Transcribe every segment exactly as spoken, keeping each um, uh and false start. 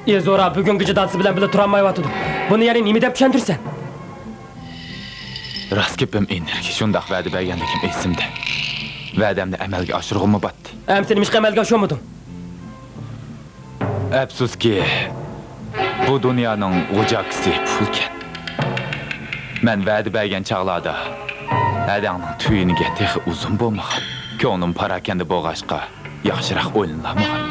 ئىزورا بۈگۈنگىچە دادىسى بىلەن بىللە تۇرالمايۋاتىدۇ. بۇنى يەنە نېمە دەپ چۈشەندۈرىسەن؟ راست گېپىم ئېنىق، شۇنداق ۋەدە بەرگەنلىكىم ئېسىمدە. ۋەدەمنى ئەمەلگە ئاشۇرغۇممۇ باتتى. ئەمىسە نېمىشقا ئەمەلگە ئاشۇرمىدىڭ؟ ئەپسۇسكى، بۇ دۇنيانىڭ غوجاكىسى پۇلكەن. مەن ۋەدە بەرگەن چاغلاردا ھەدەڭنىڭ تۈگۈنىگە تېخى ئۇزۇن بولمىغان. كۆڭلۈم پاراكەندە بولغاچقا، ياخشىراق ئويلىنالمىغان.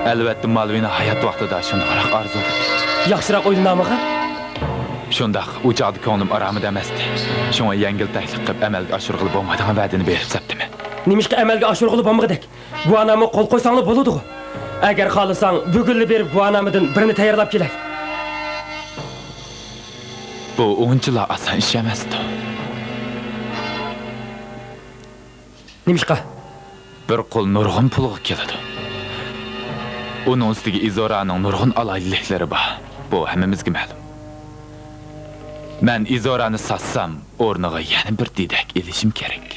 ئەلۋەتتە، مالۋىنا ھايات ۋاقتىدا شۇنداقراق ئارزۇ ئىدى. ياخشىراق ئويلىنالمىغان؟ شۇنداق، ئۇ چاغدا كۆڭلۈم ئارامىدا ئەمەستى. شۇڭا يەڭگىلتەكلىك قىلىپ ئەمەلگە ئاشۇرغىلى بولمايدىغان ۋەدىنى بېرىپ سەپتىمەن. نېمىشقا ئەمەلگە ئاشۇرغىلى بولمىغۇدەك؟ گۇۋاھنامىغا قول قويساڭلا بولىدىغۇ. ئەگەر خالىساڭ، بۈگۈنلا بېرىپ گۇۋاھنامىدىن بىرنى تەييارلاپ كېلەي. بۇ ئۇنچىلا ئاسان ئىش ئەمەستۇ. نېمىشقا؟ بىر قۇل نۇرغۇن پۇلغا كېلىدۇ. ئۇنىڭ ئۈستىگە ئىزورانىڭ نۇرغۇن ئالاھىدىلىكلىرى بار. بۇ ھەممىمىزگە مەلۇم. مەن ئىزورانى ساتسام، ئورنىغا يەنە بىر دېدەك ئېلىشىم كېرەك.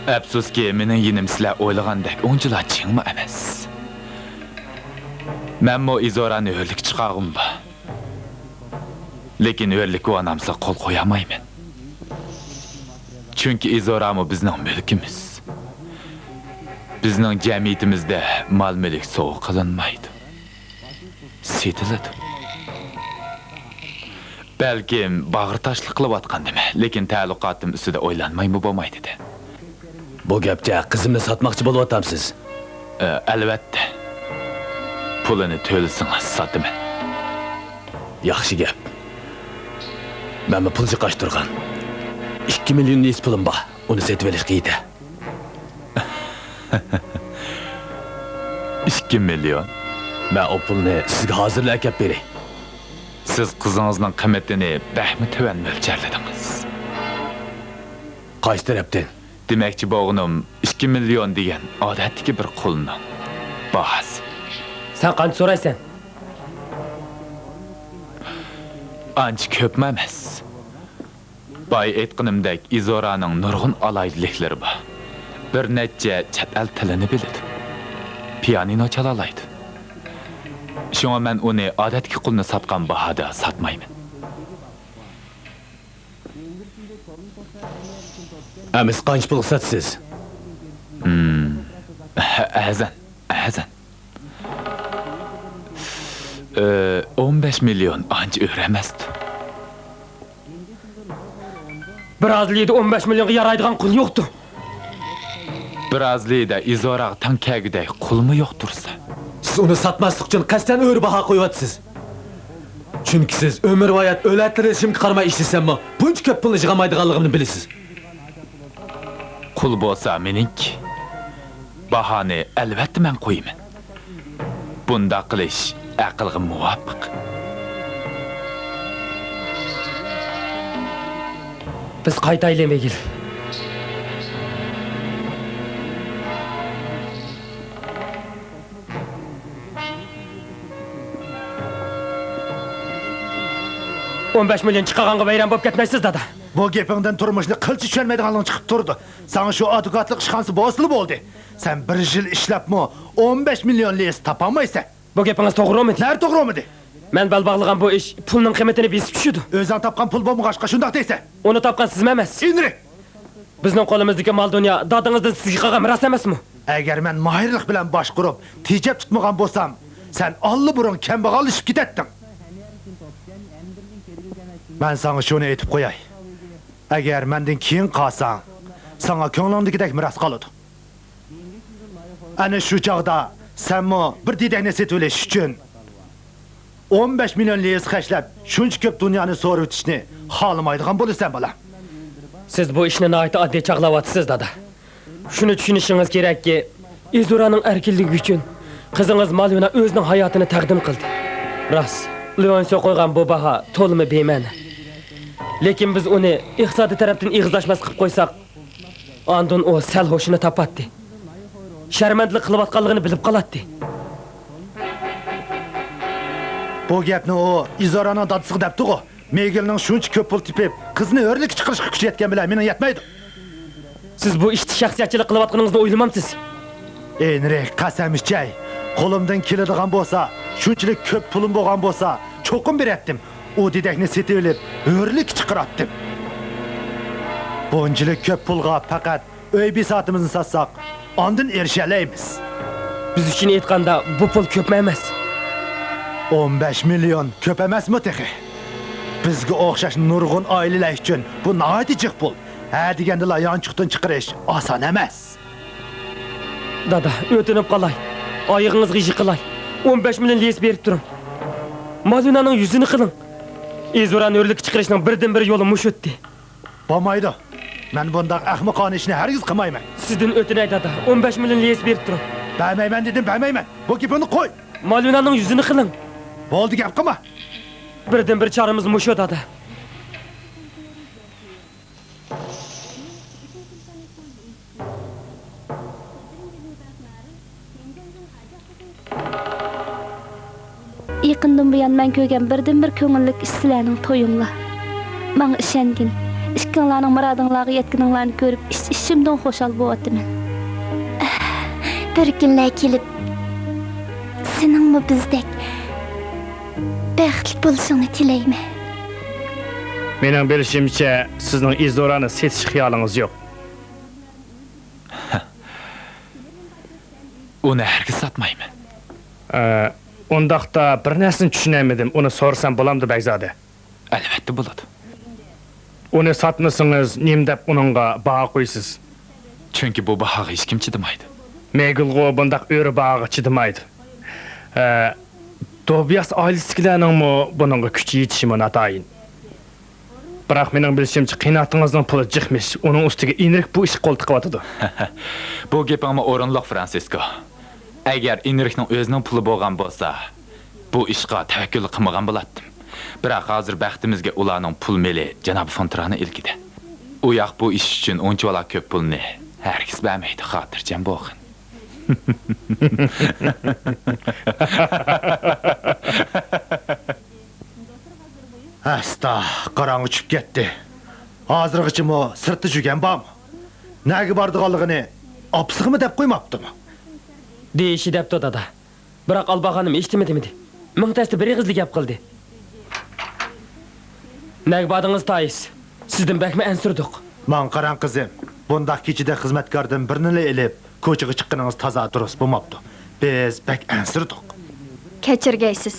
ئەپسۇسكى، مېنىڭ يېنىم سىلەر ئويلىغاندەك ئۇنچىلا چىڭمۇ ئەمەس. مەنمۇ ئىزورانى ھۆرلۈككە چىقارغۇم بار. لېكىن ھۆرلۈك گۇۋاھنامىسىغا قول قويالمايمەن. چۈنكى ئىزورامۇ بىزنىڭ مۈلكىمىز. بىزنىڭ جەمئىيىتىمىزدە مال-مۈلۈك سوۋغا قىلىنمايدۇ. سېتىلىدۇ. بەلكىم باغرى تاشلىق قىلىۋاتقاندىمەن، لېكىن تەئەللۇقاتىم ئۈستىدە ئويلانمايمۇ بولمايدۇ-دە. بۇ گەپچە قىزىمنى ساتماقچى بولۇۋاتامسىز؟ ئە، ئەلۋەتتە. پۇلىنى تۆلىسىڭىز ساتىمەن. ياخشى گەپ. مەنمۇ پۇل جىقاشتۇرغان. ئىككى مىليون نېسى پۇلۇم بار. ئۇنى سېتىۋېلىشقا يېتە. ئىككى مىليون؟ مەن ئۇ پۇلنى سىزگە ھازىرلا ئەكەپ بېرەي. سىز قىزىڭىزنىڭ قىممىتىنى بەكمۇ تۆۋەن مۆلچەرلىدىڭىز. قايسى تەرەپتىن؟ دېمەكچى بولغىنىم، ئىككى مىليون دېگەن ئادەتتىكى بىر قۇلنىڭ باھاسى. سەن قانچە سورايسەن؟ ئانچە كۆپمۇ ئەمەس. بايا ئېيتقىنىمدەك، ئىزورانىڭ نۇرغۇن ئالاھىدىلىكلىرى بار. بىر نەچچە چەت ئەل تىلىنى بىلىدۇ. پىيانىنو چالالايدۇ. شۇڭا مەن ئۇنى ئادەتتىكى قۇلنى ساتقان باھادا ساتمايمەن. ئەمىسە قانچە پۇلغا ساتىسىز؟ ھىم. ئەرزان، ئەرزان. ئى، ئون بەش مىليون ئانچە ئۆر ئەمەستۇ. برازىلىيىدە ئون بەش مىليونغا يارايدىغان قۇل يوقتۇ. برازىلىيىدە ئىزوراغا تەڭ كەلگۈدەك قۇلمۇ يوق تۇرسا. سىز ئۇنى ساتماسلىق ئۈچۈن قەستەن ئۆرە باھا قويۇۋاتىسىز. چۈنكى سىز ئۆمۈرۋايەت ئۆلە تىرىلىشىمگە قارىماي ئىشلىسەممۇ، بۇنچە كۆپ پۇلنى يىغالمايدىغانلىقىمنى بىلىسىز. قۇل بولسا مېنىڭكى. باھانى ئەلۋەتتە مەن قويىمەن. بۇنداق قىلىش ئەقىلگە مۇۋاپىق. بىز قايتايلى، مىگېل. ئون بەش مىليون چىقارغانغا ۋەيران بولۇپ كەتمەيسىز، دادا. بۇ گېپىڭدىن تۇرمۇشنى قىلچە چۈشەنمەيدىغانلىقىڭ چىقىپ تۇرىدۇ. ساڭا شۇ ئادۋوكاتلىق ئىشخانىسى بولسىلا بولدى. سەن بىر يىل ئىشلەپمۇ ئون بەش مىليون لىيىس تاپالمايسەن. بۇ گېپىڭىز توغرىمىدى؟ نەدە توغرىمىدى؟ مەن بەل باغلىغان بۇ ئىش پۇلنىڭ قىممىتىنى بېسىپ چۈشىدۇ. ئۆزۈڭ تاپقان پۇل بولمىغاچقا شۇنداق دەيسەن. ئۇنى تاپقان سىزمۇ ئەمەس. ئىنرىك! بىزنىڭ قولىمىزدىكى مال-دۇنيا دادىڭىزدىن سىزگە قالغان مىراس ئەمەسمۇ؟ ئەگەر مەن ماھىرلىق بىلەن باشقۇرۇپ، تېجەپ تۇتمىغان بولسام، سەن ئاللىبۇرۇن كەمبەغاللىشىپ كېتەتتىڭ. مەن ساڭا شۇنى ئېيتىپ قوياي. ئەگەر مەندىن كېيىن قالساڭ، ساڭا كۆڭلۈڭدىكىدەك مىراس قالىدۇ. ئەنە شۇ چاغدا سەنمۇ بىر دېدەكنى سېتىۋېلىش ئۈچۈن ئون بەش مىليون لىيىس خەجلەپ، شۇنچە كۆپ دۇنيانى سورىۋېتىشنى خالىمايدىغان بولىسەن، بالام. سىز بۇ ئىشنى ناھايىتى ئاددىي چاغلاۋاتىسىز، دادا. شۇنى چۈشىنىشىڭىز كېرەككى، ئىزورانىڭ ئەركىنلىكى ئۈچۈن قىزىڭىز ماليۇنا ئۆزىنىڭ ھاياتىنى تەقدىم قىلدى. راست، لېئونسيو قويغان بۇ باھا تولىمۇ بىمەنە. لېكىن بىز ئۇنى ئىقتىسادىي تەرەپتىن ئېغىزلاشماس قىلىپ قويساق، ئاندىن ئۇ سەل ھوشىنى تاپاتتى. شەرمەندىلىك قىلىۋاتقانلىقىنى بىلىپ قالاتتى. بۇ گەپنى ئۇ ئىزورانىڭ دادىسىغا دەپتىغۇ. مىگېلنىڭ شۇنچە كۆپ پۇل تېپىپ، قىزنى ھۆرلۈككە چىقىرىشقا كۈچى يەتكەن بىلەن مېنىڭ يەتمەيدۇ. سىز بۇ ئىشتا شەخسىيەتچىلىك قىلىۋاتقىنىڭىزنى ئويلىمامسىز؟ ئېنرىك، قەسەم ئىچەي. قولۇمدىن كېلىدىغان بولسا، شۇنچىلىك كۆپ پۇلۇم بولغان بولسا، چوقۇم بېرەتتىم. ئۇ دېدەكنى سېتىۋېلىپ، ھۆرلۈككە چىقىراتتىم. بۇنچىلىك كۆپ پۇلغا پەقەت ئۆي بىساتىمىزنى ساتساق، ئاندىن ئېرىشەلەيمىز. بىز ئۈچۈن ئېيتقاندا، بۇ پۇل كۆپمۇ ئەمەس. ئون بەش مىليون كۆپ ئەمەسمۇ تېخى؟ بىزگە ئوخشاش نۇرغۇن ئائىلىلەر ئۈچۈن بۇ ناھايىتى جىق پۇل. ھە دېگەندىلا يانچۇقتىن چىقىرىش ئاسان ئەمەس. دادا، ئۆتۈنۈپ قالاي. ئايىغىڭىزغا يىقىلاي. ئون بەش مىليون لىيىس بېرىپ تۇرۇڭ. ماليۇنانىڭ يۈزىنى قىلىڭ. ئىزورانى ھۆرلۈككە چىقىرىشنىڭ بىردىنبىر يولى مۇشۇ ئىدى. بولمايدۇ. مەن بۇنداق ئەخمىقانە ئىشنى ھەرگىز قىلمايمەن. سىزدىن ئۆتۈنەي، دادا. ئون بەش مىليون لىيىس بېرىپ تۇرۇڭ. بەرمەيمەن دېدىم، بەرمەيمەن. بۇ گېپىڭنى قوي. ماليۇنانىڭ يۈزىنى قىلىڭ. بولدى، گەپ قىلما. بىردىنبىر چارىمىز مۇشۇ، دادا. يېقىندىن بۇيان مەن كۆرگەن بىردىنبىر كۆڭۈللۈك ئىش سىلەرنىڭ تويۇڭلار. ماڭا ئىشەنگىن. ئىككىڭلارنىڭ مۇرادىڭلارغا يەتكىنىڭلارنى كۆرۈپ ئىچ-ئىچىمدىن خۇشال بولۇۋاتىمەن. بىر كۈنلەر كېلىپ، سېنىڭمۇ بىزدەك بەختلىك بولۇشۇڭنى تىلەيمەن. مېنىڭ بىلىشىمچە، سىزنىڭ ئىزورانى سېتىش خىيالىڭىز يوق. ئۇنى ھەرگىز ساتمايمەن. ئە، ئۇنداقتا بىر نەرسىنى چۈشىنەلمىدىم. ئۇنى سورىسام بولامدۇ، بەگزادە؟ ئەلۋەتتە بولىدۇ. ئۇنى ساتمىسىڭىز، نېمە دەپ ئۇنىڭغا باھا قويىسىز؟ چۈنكى بۇ باھاغا ھېچكىم چىدىمايدۇ. مېگىلغۇ بۇنداق ئۆرە باھاغا چىدىمايدۇ. ئە، دوبياس ئائىلىسىدىكىلەرنىڭمۇ بۇنىڭغا كۈچى يېتىشىمۇ ناتايىن. بىراق، مېنىڭ بىلىشىمچە، قېيىنئاتىڭىزنىڭ پۇلى جىقمىش، ئۇنىڭ ئۈستىگە ئىنرىك بۇ ئىشقا قول تىقىۋاتىدۇ. بۇ گېپىڭمۇ ئورۇنلۇق، فرانسىسكو. ئەگەر ئىنرىكنىڭ ئۆزىنىڭ پۇلى بولغان بولسا، بۇ ئىشقا تەۋەككۈل قىلمىغان بولاتتىم. بىراق، ھازىر بەختىمىزگە ئۇلارنىڭ پۇل مېلى جانابى فونترانى ئىلكىدە. ئۇ ياق بۇ ئىش ئۈچۈن ئۇنچىۋالا كۆپ پۇلنى ھەرگىز بەرمەيدۇ، خاتىرجەم بولغىن. ئەستا، قاراڭغۇ چۈشۈپ كەتتى. ھازىرغىچىمۇ سىرتتا جۈگەن بارمۇ؟ نەگە بارىدىغانلىقىنى ئاپىسىغىمۇ دەپ قويماپتىمۇ؟ دېيىشى دەپتۇ، دادا. بىراق ئالبا خانىم ھېچنېمە دېمىدى. مىڭ تەستە بىر ئېغىزلا گەپ قىلدى. نەگە باردىڭىز، تايىس؟ سىزدىن بەكمۇ ئەنسىرىدۇق. ماڭا قاراڭ، قىزىم. بۇنداق كېچىدە خىزمەتكاردىن بىرنىلا ئېلىپ، كوچىغا چىققىنىڭىز تازا دۇرۇس بولماپتۇ. بىز بەك ئەنسىرىدۇق. كەچۈرگەيسىز،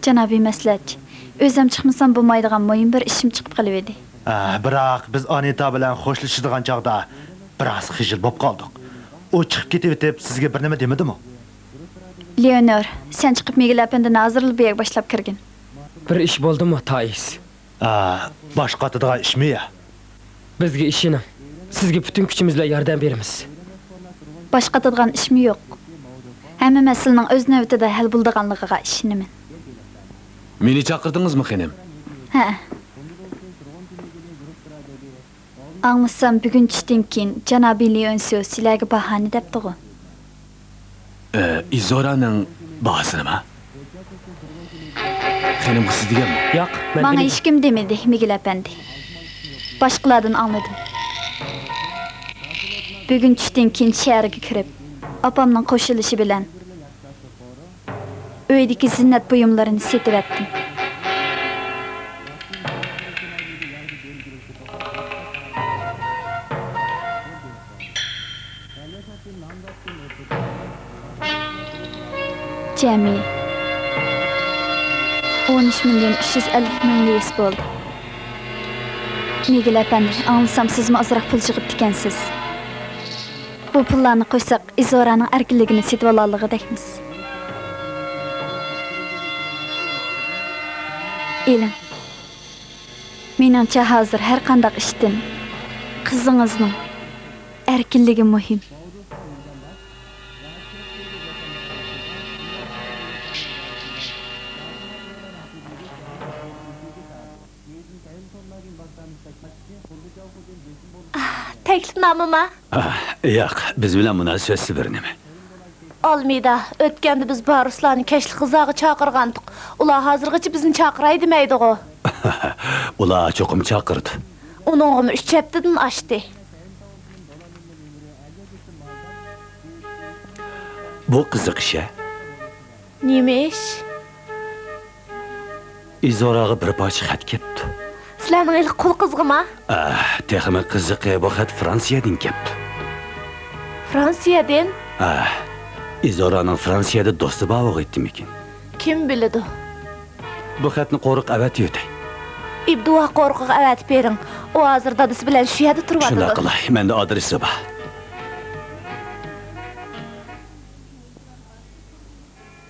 جانابىي مەسلىھەتچى. ئۆزۈم چىقمىسام بولمايدىغان مۇھىم بىر ئىشىم چىقىپ قېلىۋىدى. ئە، بىراق بىز ئانىتا بىلەن خوشلىشىدىغان چاغدا بىراز خىجىل بوپ قالدۇق. ئۇ چىقىپ كېتىۋېتىپ، سىزگە بىر نېمە دېمىدىمۇ؟ لېئونور، سەن چىقىپ مىگېل ئەپەندىنى ھازىرلا بۇ يەرگە باشلاپ كىرگىن. بىر ئىش بولدىمۇ، تايىس؟ ئا، باش قاتىدىغان ئىشمۇ يا؟ بىزگە ئىشىنىڭ. سىزگە پۈتۈن كۈچىمىز بىلەن ياردەم بېرىمىز. باش قاتىدىغان ئىشمۇ يوق. ھەممە مەسىلىنىڭ ئۆز نۆۋىتىدە ھەل بولىدىغانلىقىغا ئىشىنىمەن. مېنى چاقىردىڭىزمۇ، خېنىم؟ ھەئە. ئاڭلىسام، بۈگۈن چۈشتىن كېيىن جانابىي لېئونسىيو سىلەرگە باھانى دەپتىغۇ؟ ئە، ئىزورانىڭ باھاسىنىما؟ خېنىم، سىز دېگەنمۇ؟ ياق، مەن ماڭا دېمىدىم. ھېچكىم دېمىدى، مىگېل ئەپەندى. باشقىلاردىن ئاڭلىدىم. بۈگۈن چۈشتىن كېيىن شەھەرگە كىرىپ، ئاپامنىڭ قوشۇلۇشى بىلەن ئۆيدىكى زىننەت بۇيۇملىرىنى سېتىۋەتتىم. جەمئىي ئون ئۈچ مىليون ئۈچ يۈز ئەللىك مىڭ لىيىس بولدى. مىگېل ئەپەندى، ئاڭلىسام، سىزمۇ ئازراق پۇل يىغىپتىكەنسىز. بۇ پۇللارنى قوشساق، ئىزورانىڭ ئەركىنلىكىنى سېتىۋالالىغۇدەكمىز. ئېلىڭ. مېنىڭچە، ھازىر ھەر قانداق ئىشتىن قىزىڭىزنىڭ ئەركىنلىكى مۇھىم. تەكلىپنامىما؟ ئاھ، ياق، بىز بىلەن مۇناسىۋەتسىز بىر نېمە. ئالمىدا، ئۆتكەندە بىز بارۇسلارنى كەچلىك غىزاغا چاقىرغانتۇق. ئۇلار ھازىرغىچە بىزنى چاقىراي دېمەيدىغۇ. ئۇلار چوقۇم چاقىرىدۇ. ئۇنىڭغىمۇ ئۈچ ھەپتىدىن ئاشتى. بۇ قىزىق ئىش ھە. نېمە ئىش؟ ئىزوراغا بىر پارچە خەت كەپتۇ. سىلەرنىڭ ھېلىقى قۇل قىزغىما؟ ئە، تېخىمۇ قىزىقى، بۇ خەت فرانسىيەدىن كەپتۇ. فرانسىيەدىن؟ ئە، ئىزورانىڭ فرانسىيەدە دوستى بار بولغىيتتىمىكىن؟ كىم بىلىدۇ؟ بۇ خەتنى قورۇق ئەۋەتىۋېتەي. ئىبدۇۋا قورۇقىغا ئەۋەتىپ بېرىڭ. ئۇ ھازىر دادىسى بىلەن شۇ يەردە تۇرۇۋاتىدۇ. شۇنداق قىلاي، مەندە ئادرېسى بار.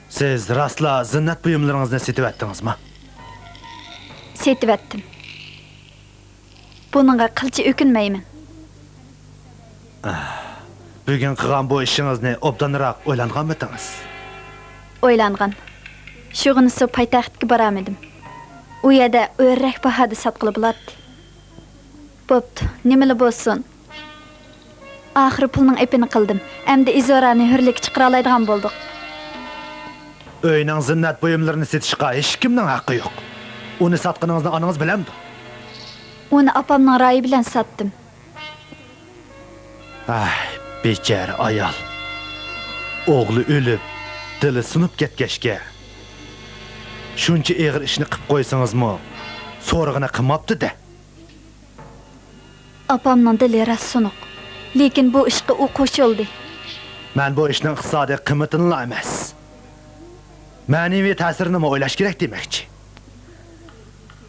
سىز راستلا زىننەت بۇيۇملىرىڭىزنى سېتىۋەتتىڭىزما؟ سېتىۋەتتىم. بۇنىڭغا قىلچە ئۆكۈنمەيمەن. بۈگۈن قىلغان بۇ ئىشىڭىزنى ئوبدانراق ئويلانغانمىدىڭىز؟ ئويلانغان. شۇغىنىسى پايتەختكە بارالمىدىم. ئۇ يەردە ئۆررەك باھادا ساتقىلى بولاتتى. بوپتۇ، نېمىلا بولسۇن. ئاخىرى پۇلنىڭ ئېپىنى قىلدىم. ئەمدى ئىزورانى ھۆرلۈككە چىقىرالايدىغان بولدۇق. ئۆينىڭ زىننەت بۇيۇملىرىنى سېتىشقا ھېچكىمنىڭ ھەققى يوق. ئۇنى ساتقىنىڭىزنى ئانىڭىز بىلەمدۇ؟ ئۇنى ئاپامنىڭ رايى بىلەن ساتتىم. ئاھ، بىچارە ئايال. ئوغلى ئۆلۈپ، دىلى سۇنۇپ كەتكەچكە، شۇنچە ئېغىر ئىشنى قىپ قويسىڭىزمۇ، سورىغىنى قىلماپتۇ-دە. ئاپامنىڭ دىلى راست سۇنۇق، لېكىن بۇ ئىشقا ئۇ قوشۇلدى. مەن بۇ ئىشنىڭ ئىقتىسادىي قىممىتىنىلا ئەمەس، مەنىۋى تەسىرىنىمۇ ئويلاش كېرەك دېمەكچى.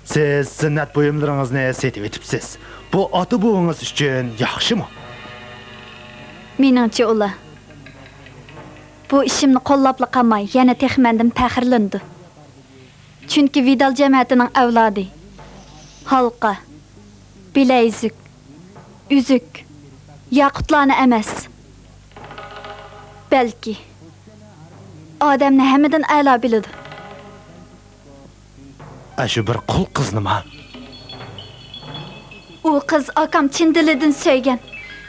سىز زىننەت بۇيۇملىرىڭىزنى سېتىۋېتىپسىز. بۇ ئاتا-بوۋىڭىز ئۈچۈن ياخشىمۇ؟ مېنىڭچە ئۇلار بۇ ئىشىمنى قوللاپلا قالماي، يەنە تېخى مەندىن پەخىرلىنىدۇ. چۈنكى ۋىدال جەمەتىنىڭ ئەۋلادى ھالقا، بىلەيزۈك، ئۈزۈك، ياقۇتلارنى ئەمەس، بەلكى ئادەمنى ھەممىدىن ئەلا بىلىدۇ. ئاشۇ بىر قۇل قىزنىما؟ ئۇ قىز ئاكام چىن دىلىدىن سۆيگەن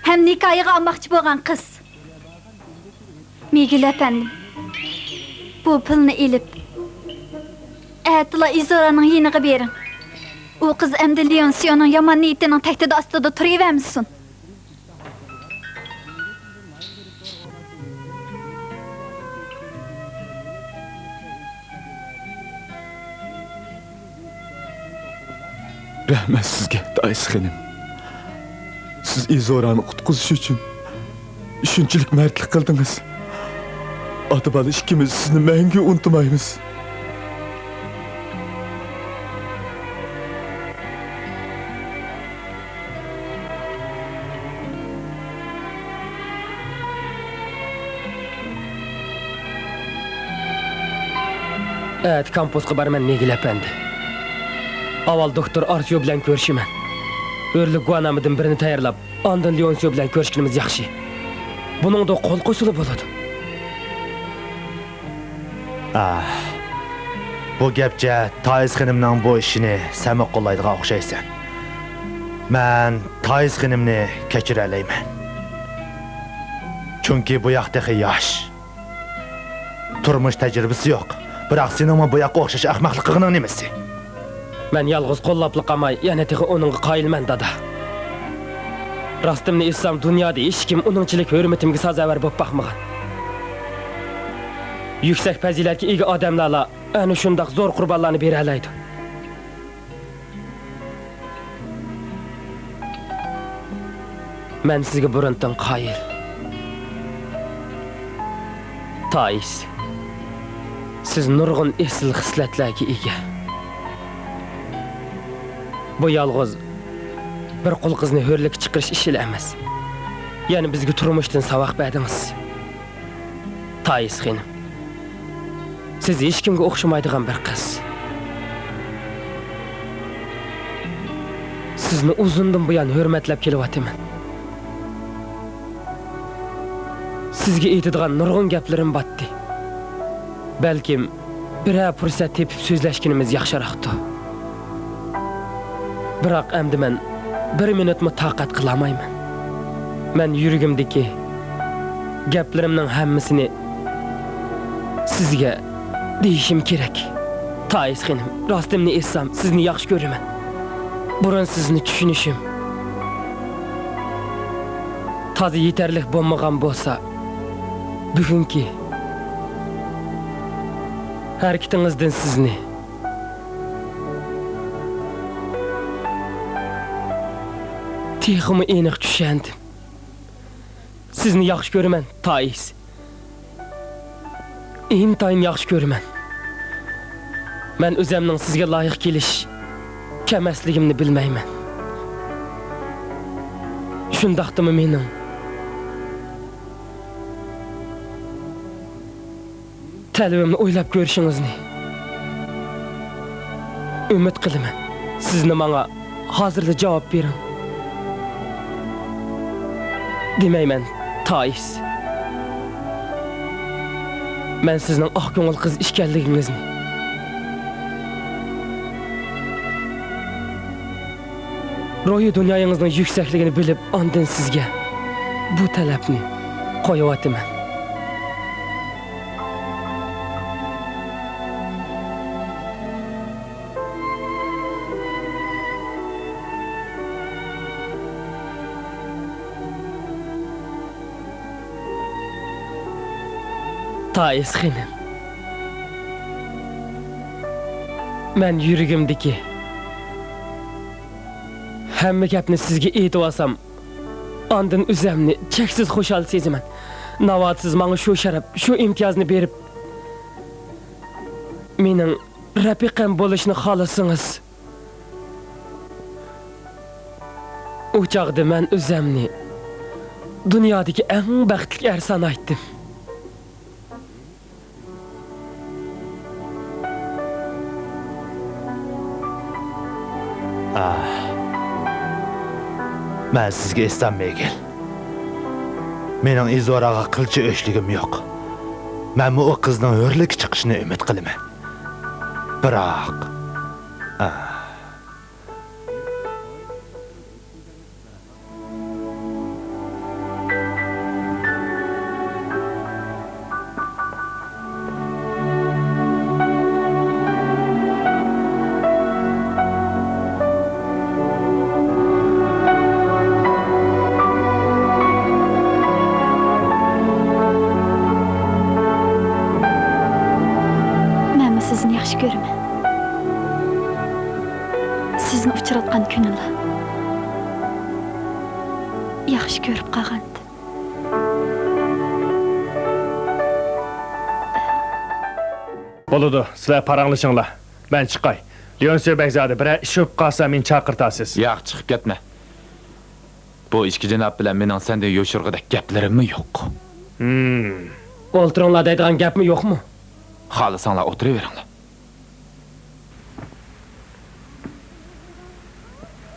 ھەم نىكاھىغا ئالماقچى بولغان قىز. مىگېل ئەپەندىم، بۇ پۇلنى ئېلىپ، ئەتىلا ئىزورانىڭ يېنىغا بېرىڭ. ئۇ قىز ئەمدى لېئونسىيونىڭ يامان نىيىتىنىڭ تەھدىتى ئاستىدا تۇرۇۋەرمىسۇن. رەھمەت سىزگە، تايس خېنىم. سىز ئىزورانى قۇتقۇزۇش ئۈچۈن شۇنچىلىك مەردلىك قىلدىڭىز. ئاتا-بالا ئىككىمىز سىزنى مەڭگۈ ئۇنتۇمايمىز. ئەتە كامپۇسقا بارىمەن، مىگېل ئەپەندى. ئاۋۋال دوكتور ئارسيو بىلەن كۆرۈشىمەن. ھۆرلۈك گۇۋاھنامىدىن بىرنى تەييارلاپ، ئاندىن لېئونسيو بىلەن كۆرۈشكىنىمىز ياخشى. بۇنىڭدا قول قوشسىلا بولىدۇ. ئاھ، بۇ گەپچە تايس خېنىمنىڭ بۇ ئىشىنى سەنمۇ قوللايدىغان ئوخشايسەن. مەن تايس خېنىمنى كەچۈرەلەيمەن. چۈنكى بۇ ياق تېخى ياش. تۇرمۇش تەجرىبىسى يوق. بىراق سېنىڭمۇ بۇ ياققا ئوخشاش ئەخمەقلىق قىلغىنىڭ نېمىسى؟ مەن يالغۇز قوللاپلا قالماي، يەنە تېخى ئۇنىڭغا قايىلمەن، دادا. راستىمنى ئېيتسام، دۇنيادا ھېچكىم ئۇنىڭچىلىك ھۆرمىتىمگە سازاۋەر بولۇپ باقمىغان. يۈكسەك پەزىلەتكە ئىگە ئادەملەرلا ئەنە شۇنداق زور قۇربانلارنى بېرەلەيدۇ. مەن سىزگە بۇرۇندىن قايىل. تائىس، سىز نۇرغۇن ئېسىل خىسلەتلەرگە ئىگە. بۇ يالغۇز بىر قۇل قىزنى ھۆرلۈككە چىقىرىش ئىشىلا ئەمەس. يەنە بىزگە تۇرمۇشتىن ساۋاق بەردىڭىز. تائىس خېنىم، سىز ھېچكىمگە ئوخشىمايدىغان بىر قىز. سىزنى ئۇزۇندىن بۇيان ھۆرمەتلەپ كېلىۋاتىمەن. سىزگە ئېيتىدىغان نۇرغۇن گەپلىرىم باتتى. بەلكىم بىرەر پۇرسەت تېپىپ سۆزلەشكىنىمىز ياخشىراقتۇ. بىراق ئەمدى مەن بىر مىنۇتمۇ تاقەت قىلالمايمەن. مەن يۈرىكىمدىكى گەپلىرىمنىڭ ھەممىسىنى سىزگە دېيىشىم كېرەك. تائىس خېنىم، راستىمنى ئېيتسام، سىزنى ياخشى كۆرىمەن. بۇرۇن سىزنى چۈشىنىشىم تازا يېتەرلىك بولمىغان بولسا، بۈگۈنكى ھەرىكىتىڭىزدىن سىزنى تېخىمۇ ئېنىق چۈشەندىم. سىزنى ياخشى كۆرىمەن، تائىس. ئىنتايىن ياخشى كۆرىمەن. مەن ئۆزەمنىڭ سىزگە لايىق كېلىش كەمەسلىكىمنى بىلمەيمەن. شۇنداقتىمۇ مېنىڭ تەلىپىمنى ئويلاپ كۆرۈشىڭىزنى ئۈمىد قىلىمەن. سىزنى ماڭا ھازىرلا جاۋاب بېرىڭ دېمەيمەن، تائىس. مەن سىزنىڭ ئاق كۆڭۈل قىز ئىكەنلىكىڭىزنى، روھىي دۇنيايىڭىزنىڭ يۈكسەكلىكىنى بىلىپ، ئاندىن سىزگە بۇ تەلەپنى قويۇۋاتىمەن. تائىس خېنىم، مەن يۈرىكىمدىكى ھەممە گەپنى سىزگە ئېيتىۋالسام، ئاندىن ئۆزەمنى چەكسىز خۇشال سېزىمەن. ناۋادا سىز ماڭا شۇ شەرەپ، شۇ ئىمتىيازنى بېرىپ، مېنىڭ رەپىقەم بولۇشنى خالىسىڭىز، ئۇ چاغدا مەن ئۆزەمنى دۇنيادىكى ئەڭ بەختلىك ئەر سانايتتىم. ئاھ. مەن سىزگە ئېيتسام، مىگېل، مېنىڭ ئىزوراغا قىلچە ئۆچلۈكۈم يوق. مەنمۇ ئۇ قىزنىڭ ھۆرلۈككە چىقىشىنى ئۈمىد قىلىمەن. بىراق، ئاھ. مەنمۇ سىزنى ياخشى كۆرىمەن. سىزنى ئۇچراتقان كۈنىلا ياخشى كۆرۈپ قالغانىدىم. بولىدۇ، سىلەر پاراڭلىشىڭلار. مەن چىقاي. ليونسيو بەگزادە بىرەر ئىش بولۇپ قالسا، مېنى چاقىرتارسىز. ياق، چىقىپ كەتمە. بۇ ئىككى جاناب بىلەن مېنىڭ سەندىن يوشۇرغۇدەك گەپلىرىممۇ يوق. ھىم. ئولتۇرۇڭلار دەيدىغان گەپمۇ يوقمۇ؟ خالىساڭلار ئولتۇرۇۋېرىڭلار.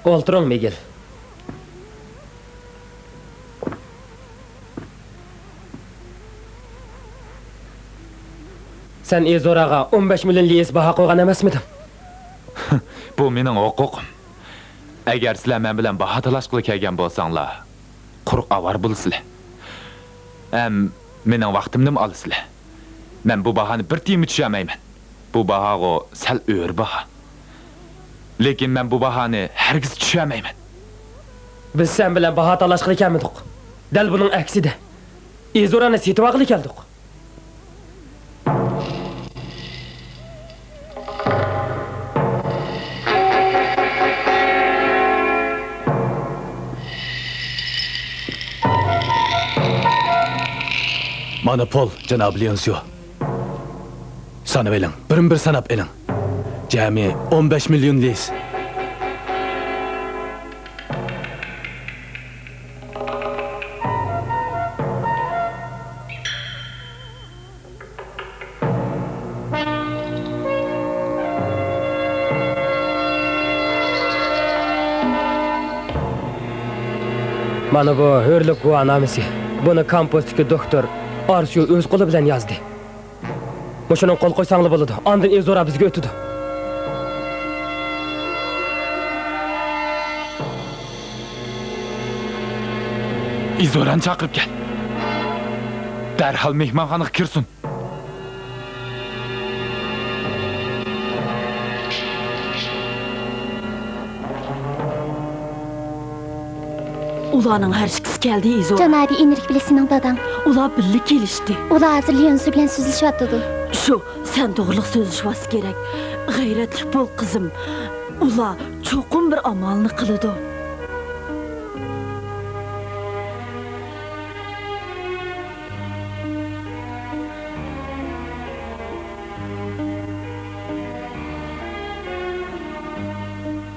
ئولتۇرۇڭ، مىگېل. سەن ئىزوراغا ئون بەش مىليون لىيىس باھا قويغان ئەمەسمىدىڭ؟ بۇ مېنىڭ ھوقۇقۇم. ئەگەر سىلەر مەن بىلەن باھا تالاشقىلى كەلگەن بولساڭلار، قۇرۇق ئاۋارە بولىسىلەر. ھەم مېنىڭ ۋاقتىمنىمۇ ئالىسىلەر. مەن بۇ باھانى بىر تىيىنمۇ چۈشەلمەيمەن. بۇ باھاغۇ سەل ئۆرە باھا. لېكىن مەن بۇ باھانى ھەرگىز چۈشەلمەيمەن. بىز سەن بىلەن باھا تالاشقىلى كەلمىدۇق. دەل بۇنىڭ ئەكسىدە، ئىزورانى سېتىۋالغىلى كەلدۇق. مانا پۇل، جانابى ليونسيو. سانىۋېلىڭ، بىرمۇ بىر ساناپ ئېلىڭ. جەمئىي ئون بەش مىليون لىس. مانا بۇ ھۆرلۈك گۇۋاھنامىسى. بۇنى كامپۇستىكى دوكتور ئارسيۇ ئۆز قولى بىلەن يازدى. مۇشۇنىڭغا قول قويساڭلار بولىدۇ. ئاندىن ئىزورا بىزگە ئۆتىدۇ. ئىزورانى چاقىرىپ كەل. دەرھال مېھمانخانىغا كىرسۇن. ئۇلارنىڭ ھەر ئىككىسى كەلدى، ئىزورا. جانابىي ئېنرىك بىلەن سېنىڭ داداڭ. ئۇلار بىللە كېلىشتى. ئۇلار ھازىر ليونسى بىلەن سۆزلىشىۋاتىدۇ. شۇ، سەن توغرىلىق سۆزلىشىۋاتسا كېرەك. غەيرەتلىك بول، قىزىم. ئۇلار چوقۇم بىر ئامالنى قىلىدۇ.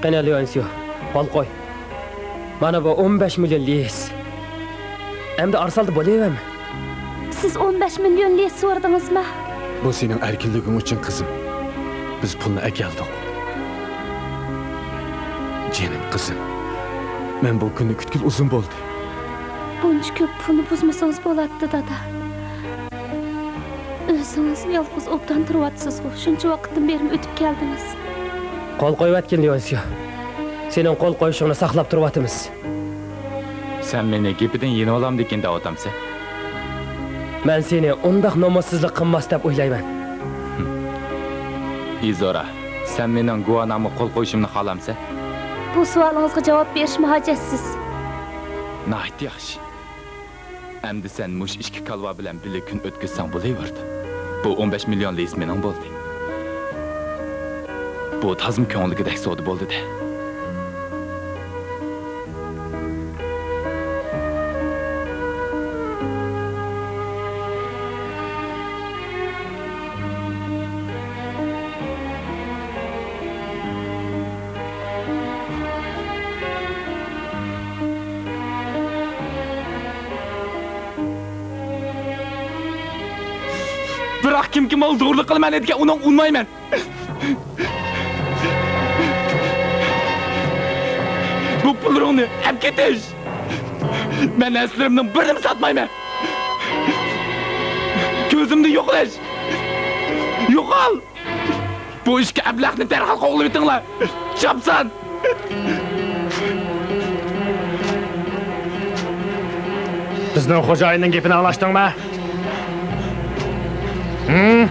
قېنى، ليونسيو، قول قوي. مانا بۇ ئون بەش مىليون لىيىس. ئەمدى ئارىسالدى بولۇۋەرمە. سىز ئون بەش مىليون لىيىس سورىدىڭىزمۇ؟ بۇ سېنىڭ ئەركىنلىكىڭ ئۈچۈن، قىزىم. بىز پۇلنى ئەكەلدۇق. جېنىم قىزىم، مەن بۇ كۈننى كۈتكىلى ئۇزۇن بولدى. بۇنچە كۆپ پۇلنى بۇزمىسىڭىز بولاتتى، دادا. ئۆزىڭىز يالغۇز ئوبدان تۇرۇۋاتىسىزغۇ، شۇنچە ۋاقىتتىن بېرىمۇ ئۆتۈپ كەلدىڭىز. قول قويۇۋەتكىن، ليونسيو. سېنىڭ قول قويۇشۇڭنى ساقلاپ تۇرۇۋاتىمىز. سەن مېنى گېپىدىن يېنىۋالامدىكىن دەۋاتامسەن؟ مەن سېنى ئۇنداق نومۇسسىزلىق قىلماس دەپ ئويلايمەن. ئىزورا، سەن مېنىڭ گۇۋاھنامىگە قول قويۇشۇمنى خالامسەن؟ بۇ سوئالىڭىزغا جاۋاب بېرىشمۇ ھاجەتسىز. ناھايىتى ياخشى. ئەمدى سەن مۇشۇ ئىككى كالۋا بىلەن بىللە كۈن ئۆتكۈزسەڭ بولۇۋېرىدۇ. بۇ ئون بەش مىليون لىيىس مېنىڭ بولدى. بۇ تازىمۇ كۆڭۈلدىكىدەك سودا بولدى-دە. بىراق كىمكى ماڭا زورلۇق قىلىمەن دېدىكەن، ئۇنىڭغا ئۇنىمايمەن. بۇ پۇللىرىڭنى ئەپ كېتىش. مەن نەرسىلىرىمنىڭ بىرىنىمۇ ساتمايمەن. كۆزۈمدىن يوقىلىش. يوقال! بۇ ئىككى ئەبلەخنى دەرھال قوغلىۋېتىڭلار! چاپسان! بىزنىڭ خوجايىننىڭ گېپىنى ئاڭلاشتىڭمۇ؟ ھىم؟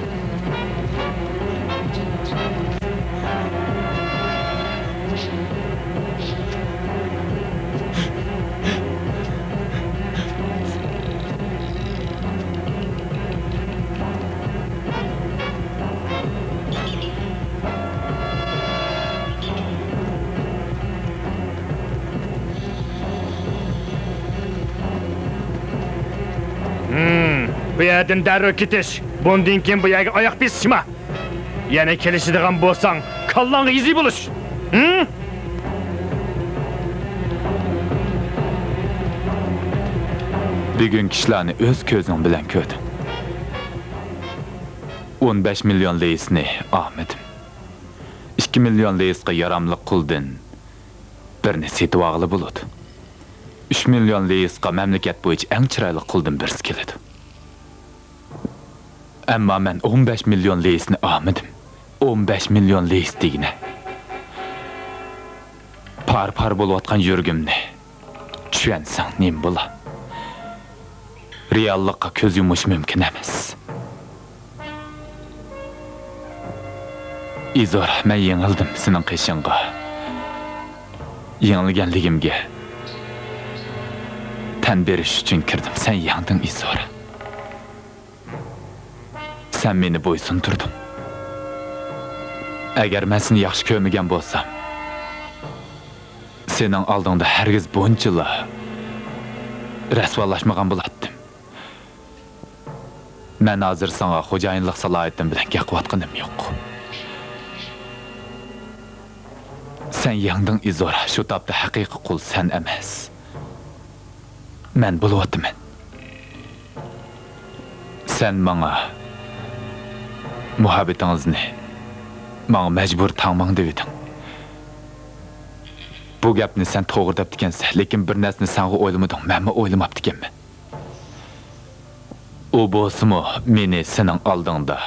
ھىم، بۇ يەردىن دەررۇ كېتىش. بۇندىن كېيىن بۇ يەرگە ئاياق بېسىشما. يەنە كېلىشىدىغان بولساڭ، كاللاڭغا يېزا بولۇش. ھىم؟ بۈگۈنكى ئىشلارنى ئۆز كۆزۈڭ بىلەن كۆردۈڭ. ئون بەش مىليون لىيىسنى ئالمىدىم. ئىككى مىليون لىيىسقا ياراملىق قۇلدىن بىرنى سېتىۋالغىلى بولىدۇ. ئۈچ مىليون لىيىسقا مەملىكەت بويىچە ئەڭ چىرايلىق قۇلدىن بىرسى كېلىدۇ. ئەمما مەن ئون بەش مىليون لىيىسنى ئالمىدىم. ئون بەش مىليون لىيىس دېگىنە. پار-پار بولۇۋاتقان يۈرىكىمنى چۈشەنسەڭ نېمە بولا؟ رېئاللىققا كۆز يۇمۇش مۇمكىن ئەمەس. ئىزور، مەن يېڭىلدىم سېنىڭ قېشىڭغا. يېڭىلگەنلىكىمگە تەن بېرىش ئۈچۈن كىردىم. سەن يەڭدىڭ، ئىزور. سەن مېنى بويسۇندۇردۇڭ. ئەگەر مەن سېنى ياخشى كۆرمىگەن بولسام، سېنىڭ ئالدىڭدا ھەرگىز بۇنچىلا رەسۋالاشمىغان بولاتتىم. مەن ھازىر ساڭا خوجايىنلىق سالاھىيىتىم بىلەن گەپ قىلىۋاتقىنىم يوق. سەن يەڭدىڭ، ئىزورا، شۇ تاپتا ھەقىقىي قۇل سەن ئەمەس، مەن بولۇۋاتىمەن. سەن ماڭا مۇھەببىتىڭىزنى ماڭا مەجبۇر تاڭماڭ دېۋىدىڭ. بۇ گەپنى سەن توغرا دەپتىكەنسەن، لېكىن بىر نەرسىنى سەنغۇ ئويلىمىدىڭ، مەنمۇ ئويلىماپتىكەنمەن. ئۇ بولسىمۇ مېنى سېنىڭ ئالدىڭدا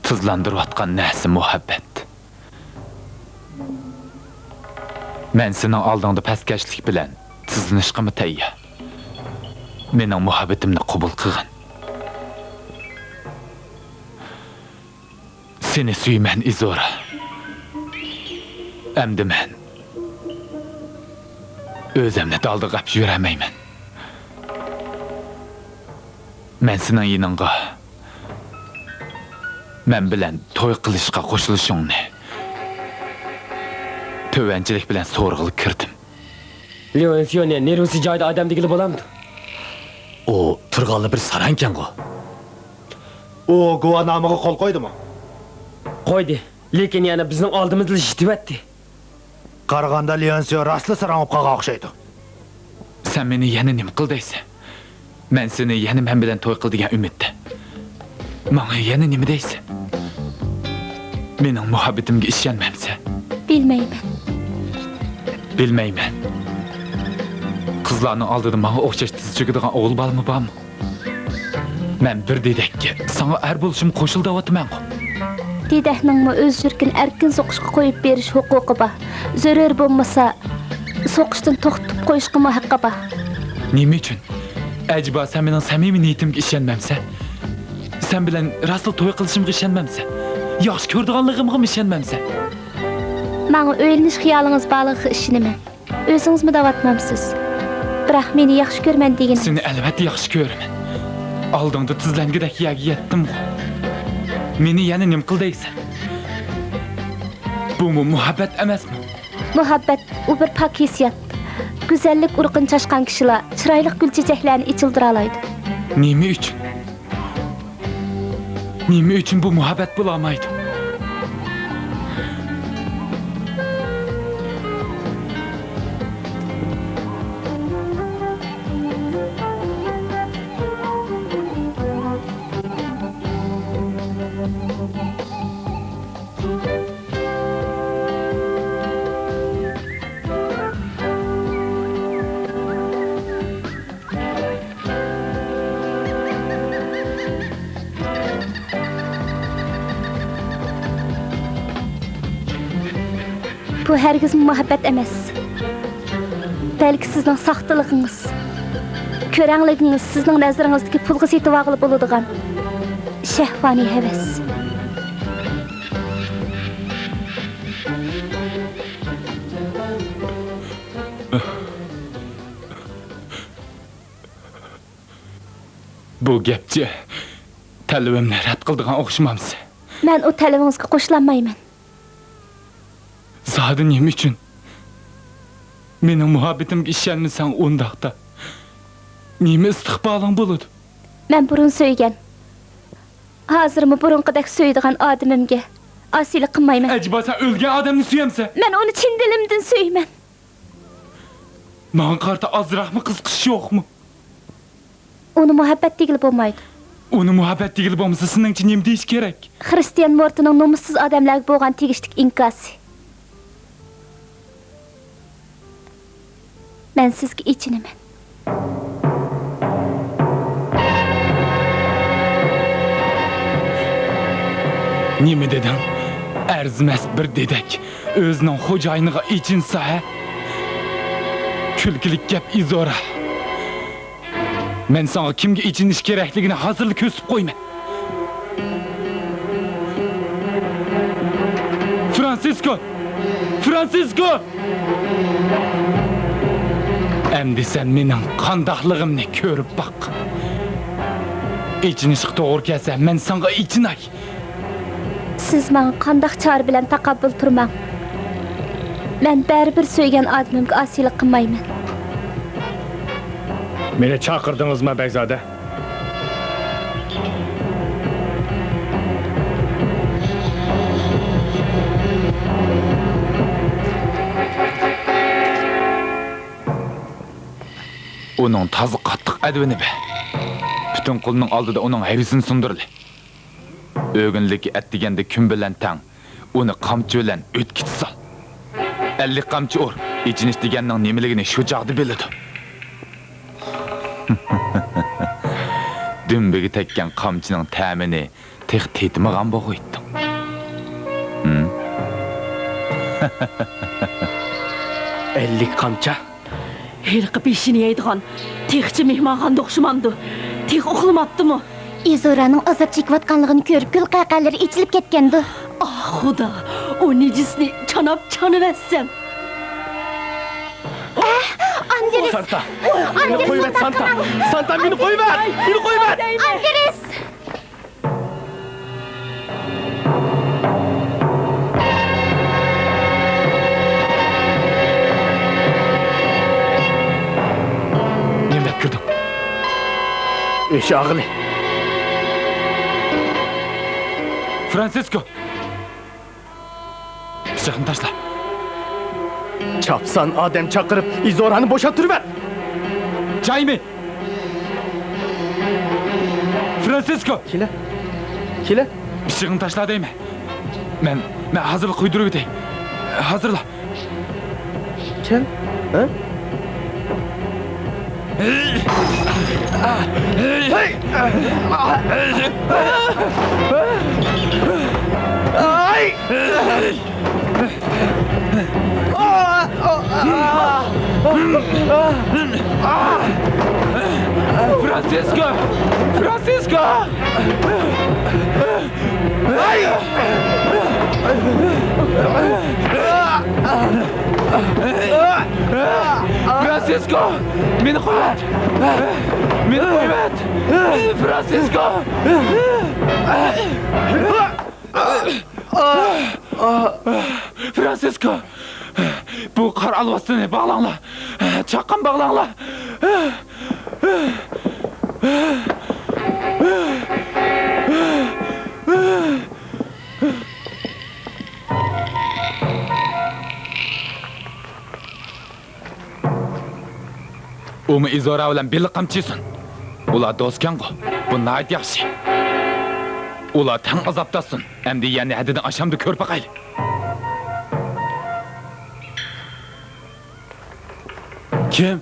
تىزلاندۇرۇۋاتقان نەرسە مۇھەببەت. مەن سېنىڭ ئالدىڭدا پەسكەشلىك بىلەن تىزلىنىشقىمۇ تەييار. مېنىڭ مۇھەببىتىمنى قوبۇل قىلغىن. سېنى سۆيىمەن، ئىزورا. ئەمدى مەن ئۆزۈمنى دالدىغا ئەپ يۈرەلمەيمەن. مەن سېنىڭ يېنىڭغا مەن بىلەن توي قىلىشقا قوشۇلۇشۇڭنى تۆۋەنچىلىك بىلەن سورىغىلى كىردىم. لېئونسىيونى نېرۋىسى جايىدا ئادەم دېگىلى بولامدۇ؟ ئۇ تۇرغانلا بىر ساراڭكەنغۇ. ئۇ گۇۋاھنامىغا قول قويدىمۇ؟ قويدى. لېكىن يەنە بىزنىڭ ئالدىمىزدا يېتىۋەتتى. قارىغاندا لېئونسىيو راستلا ساراڭ بولۇپ قالغان ئوخشايدۇ. سەن مېنى يەنە نېمە قىل دەيسەن؟ مەن سېنى يەنە مەن بىلەن توي قىل دېگەن ئۈمىدتە. ماڭا يەنە نېمە دەيسەن؟ مېنىڭ مۇھەببىتىمگە ئىشەنمەمسەن؟ بىلمەيمەن. بىلمەيمەن. قىزلارنىڭ ئالدىدا ماڭا ئوخشاش تېز چۆكىدىغان ئوغۇل بالىمۇ بارمۇ؟ مەن بىر دېدەككە ساڭا ئەر بولۇشۇمغا قوشۇل دەۋاتىمەنغۇ. دېدەكنىڭمۇ ئۆز يۈرىكىنى ئەركىن سوقۇشقا قويۇپ بېرىش ھوقۇقى بار. زۆرۈر بولمىسا، سوقۇشتىن توختىتىپ قويۇشقىمۇ ھەققى بار. نېمە ئۈچۈن؟ ئەجەبا سەن مېنىڭ سەمىمىي نىيىتىمگە ئىشەنمەمسەن؟ سەن بىلەن راستلا توي قىلىشىمغا ئىشەنمەمسەن؟ ياخشى كۆرىدىغانلىقىمغىمۇ ئىشەنمەمسەن؟ ماڭا ئۆيلىنىش خىيالىڭىز بارلىقىغا ئىشىنىمەن. ئۆزىڭىزمۇ دەۋاتمامسىز؟ بىراق مېنى ياخشى كۆرىمەن دېگىنىڭىز. سېنى ئەلۋەتتە ياخشى كۆرىمەن. ئالدىڭدا تىزلەنگۈدەك يەرگە يەتتىمغۇ. مېنى يەنە نېمە قىل دەيسەن؟ بۇمۇ مۇھەببەت ئەمەسمۇ؟ مۇھەببەت، ئۇ بىر پاك ھېسسىيات. گۈزەللىك ئۇرۇقىنى چاچقان كىشىلا چىرايلىق گۈل چېچەكلەرنى ئېچىلدۇرالايدۇ. نېمە ئۈچۈن؟ نېمە ئۈچۈن بۇ مۇھەببەت بولالمايدۇ؟ بۇ ھەرگىزمۇ مۇھەببەت ئەمەس. بەلكى سىزنىڭ ساختىلىقىڭىز، كۆرەڭلىكىڭىز سىزنىڭ نەزىرىڭىزدىكى پۇلغا سېتىۋالغىلى بولىدىغان شەھۋانىي ھەۋەس. بۇ گەپچە تەلىپىمنى رەت قىلىدىغان ئوخشىمامسەن؟ مەن ئۇ تەلىپىڭىزگە قوشۇلالمايمەن. زادى نېمە ئۈچۈن؟ مېنىڭ مۇھەببىتىمگە ئىشەنمىسەڭ ئۇنداقتا نېمە ئىستىقبالىڭ بولىدۇ؟ مەن بۇرۇن سۆيگەن، ھازىرمۇ بۇرۇنقىدەك سۆيىدىغان ئادىمىمگە ئاسىيلىق قىلمايمەن. ئەجەبا سەن ئۆلگەن ئادەمنى سۆيەمسەن؟ مەن ئۇنى چىن دىلىمدىن سۆيىمەن. ماڭا قارىتا ئازراقمۇ قىزىقىش يوقمۇ؟ ئۇنى مۇھەببەت دېگىلى بولمايدۇ. ئۇنى مۇھەببەت دېگىلى بولمىسا، سېنىڭچە نېمە دېيىش كېرەك؟ خىرىستىيان مورتىنىڭ نومۇسسىز ئادەملەرگە بولغان تېگىشلىك ئىنكاسى. مەن سىزگە ئېچىنىمەن. نېمە دېدىڭ؟ ئەرزىمەس بىر دېدەك ئۆزىنىڭ خوجايىنىغا ئېچىنسا، ھە؟ كۈلكىلىك گەپ، ئىزورا. مەن ساڭا كىمگە ئېچىنىش كېرەكلىكىنى ھازىرلا كۆرسىتىپ قويىمەن. فرانسىسكو! فرانسىسكو! ئەمدى سەن مېنىڭ قانداقلىقىمنى كۆرۈپ باق. ئېچىنىشقا توغرا كەلسە، مەن ساڭا ئېچىناي. سىز ماڭا قانداق چارە بىلەن تاقابىل تۇرماڭ، مەن بەرىبىر سۆيگەن ئادىمىمگە ئاسىيلىق قىلمايمەن. مېنى چاقىردىڭىزما، بەگزادە؟ ئۇنىڭ تازا قاتتىق ئەدۋىنى بەر. پۈتۈن قۇلنىڭ ئالدىدا ئۇنىڭ ھەيۋىسىنى سۇندۇرىلى. ئۆگۈنلۈككە ئەتىگەندە كۈن بىلەن تەڭ ئۇنى قامچا بىلەن ئۆتكىچە سال. ئەللىك قامچا ئۇر، ئېچىنىش دېگەننىڭ نېمىلىكىنى شۇ چاغدا بىلىدۇ. دۈمبىگە تەگكەن قامچىنىڭ تەمىنى تېخى تېتىمىغان بولغۇيتتۇڭ. ھىم؟ ئەللىك قامچا؟ ھېلىقى بېشىنى يەيدىغان تېخىچە مېھمانخانىدا ئوخشىمامدۇ؟ تېخى ئۇخلىماپتىمۇ؟ ئىزورانىڭ ئازاب چېكىۋاتقانلىقىنى كۆرۈپ، گۈل قەقەلىرى ئېچىلىپ كەتكەندۇ. ئاھ، خۇدا، ئۇ نىجىسنى چاناپ چانىۋەتسەم. ئەھ، ئاندرېس! سانتا! مېنى قويۇۋەت، سانتا! سانتا، مېنى قويۇۋەت! مېنى قويۇۋەت! ئاندرېس! نېمە دەپ كىردىڭ؟ ئۆچ ئاغىلى. فرانسىسكو! پىچاقنى تاشلا. چاپسان ئادەم چاقىرىپ، ئىزورانى بوشاتتۇرۇۋەت! جايمى! فرانسىسكو! كېلە. كېلە. پىچىقىڭنى تاشلا دەيمەن. مەن، مەن ھازىرلا قويدۇرۇۋېتەي. ھازىرلا. كەل. ھە؟ فرانسىسكو! فرانسىسكو! فرانسىسكو! مېنى قويۇۋەت! مېنى قويۇۋەت! فرانسىسكو! فرانسىسكو! بۇ قارا ئالۋاستىنى باغلاڭلار! چاققان باغلاڭلار! ئۇمۇ ئىزورا بىلەن بىللە قامچا يېسۇن. ئۇلار دوستكەنغۇ. بۇ ناھايىتى ياخشى. ئۇلار تەڭ ئازاب تارتسۇن. ئەمدى يەرنى ھەددىدىن ئاشامدۇ كۆرۈپ باقايلى. كىم؟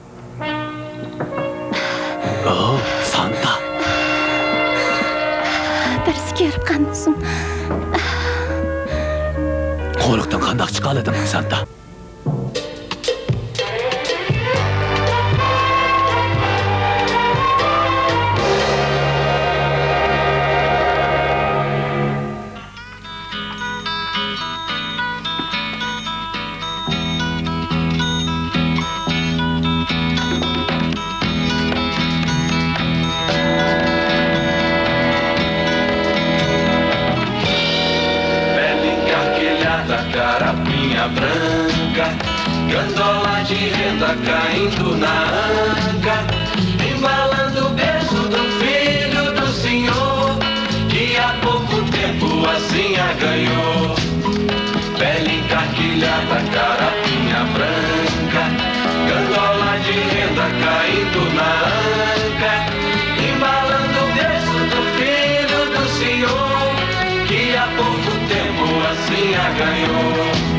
ئو، سانتا. بىرسى كۆرۈپ قالمىسۇن. قورۇقتىن قانداق چىقالىدىڭ، سانتا؟ Pé lindo, carquilhada, carapinha branca, gandola de renda caindo na anca, embalando o berço do filho do senhor, que há pouco tempo assim a ganhou. Pele encarquilhada, carapinha branca, gandola de renda caindo na anca, embalando o berço do filho do senhor, que há pouco tempo assim a ganhou.